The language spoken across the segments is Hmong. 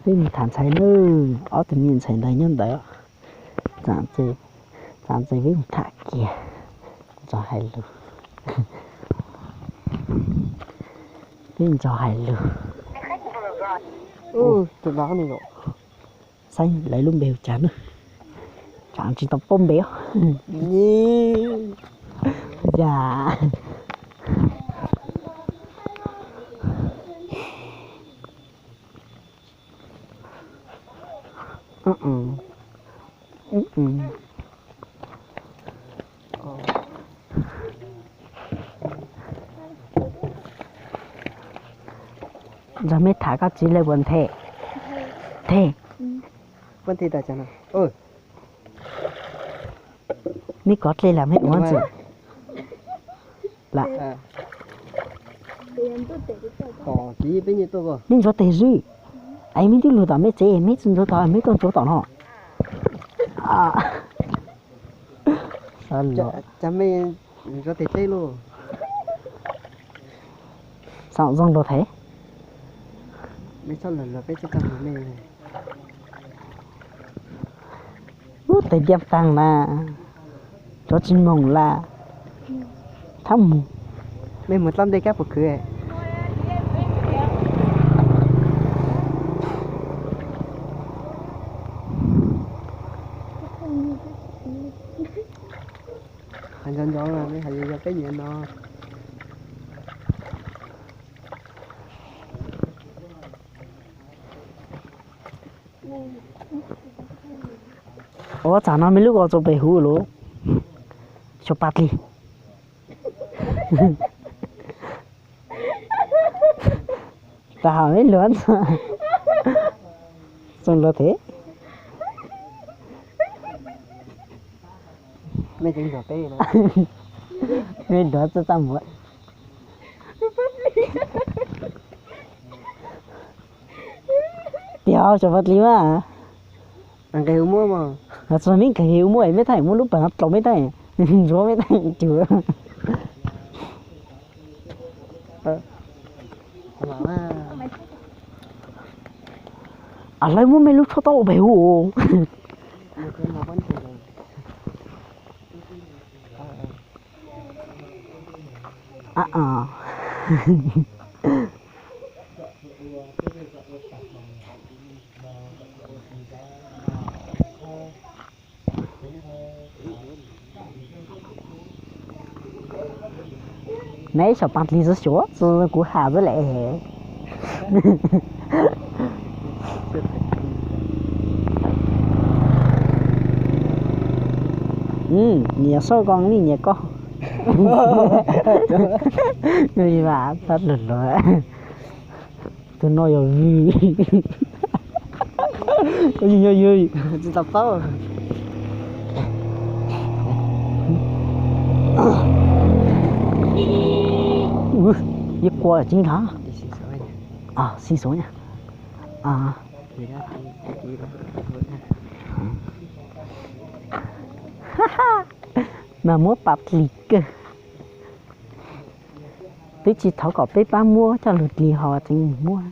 Peb mus tham ntxhais nawb, ob tug me ntxhais ntawd nyob ntawd. Txav ntxhais, txav ntxhais peb mus tham kiag. Txo hais lus, peb txo hais lus. Saib lawv lub npe hu cas na. Tsam tsis tau paub npe os. Ya. Nrog mej tham koj txiv lawv puas nthe? Nthe. Mej kov dlej lam mej ua ntxiv. Lam, mej ntxuav tes xwb, es mej twb lug tom mej tsev, mej tsi ntxuav tom, mej tuaj ntxuav tom no. Xav zoo luag thev. Ub, tes ntiaj tag na, cov tsis moog la, thab mus. Mej mus dlaab ntej kab puas khwv? Hais ntxov ntxov, hais yog peb nyiam no. Ua txaam no mej lub ko txua pem huv lawm, xyov pas dlig. Tas hauv mej luag, zoo luag thev. Mej luag txaj txaj muag. Tiag, xyov pas dlig mas. Nqes hu muab mas. Txog mej nqes hu muab es mej thaj muab lub pas no dlaus mej thaj, ntsuav mej thaj cug. Hlawv muab mej lub tshuab taub ua pem huv. Neb xyov pas dlig xwb, xyov kuv has xwb lawm. Nyias saib koj, nyias koj. Mas txhob luag luag. Tus no yog vwm. Yog yog, tsis tau paub. Yeej kua tseeb ntag. Xib xov na. Mas muab pas dlig kawg. Twb tsis thov kom peb pab muab coj lug dlig ho tseem muab.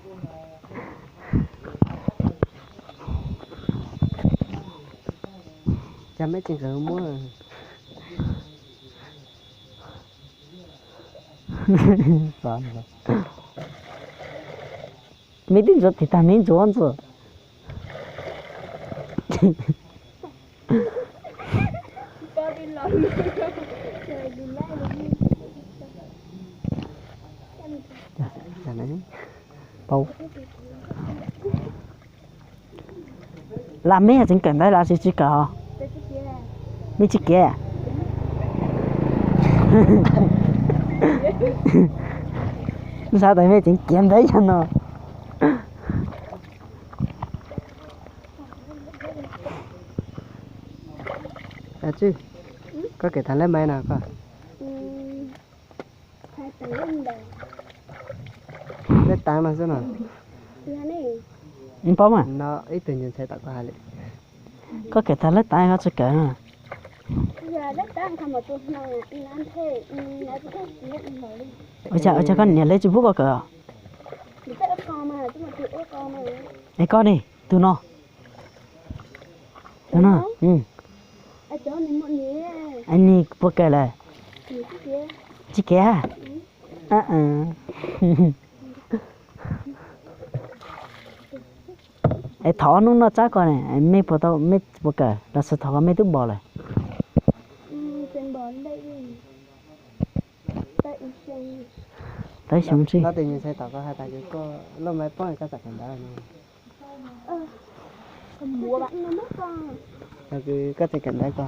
Cas meb tsis nkawd muab? Meb twb ntxuav tes tag meb ntxuav ntxuav. Lam meb tseem kawm ntawv los tsis tsis kawm os? Meb tsis kiav. Xav tas mej tseem kiav ntawv yog no. Koj kawm tag lab mai no koj? Lab tav no xwb no. Paub mas. No ib tug nyuag ntxhais tom koj hais li. Koj kawm tag lab tav koj tsis kawm? Ua cas koj niam lawv tsis pub koj kawm? Es koj ne, tus no, tus no, nig puas kawm lawm? Tsis kev. Es thov ob hnub noj tsab ko ne, mej puas tau, mej puas kawm los sis thov koj mej twb npog lawm? Tau ib xyoo tsi. Koj tseem kawm ntawv ko.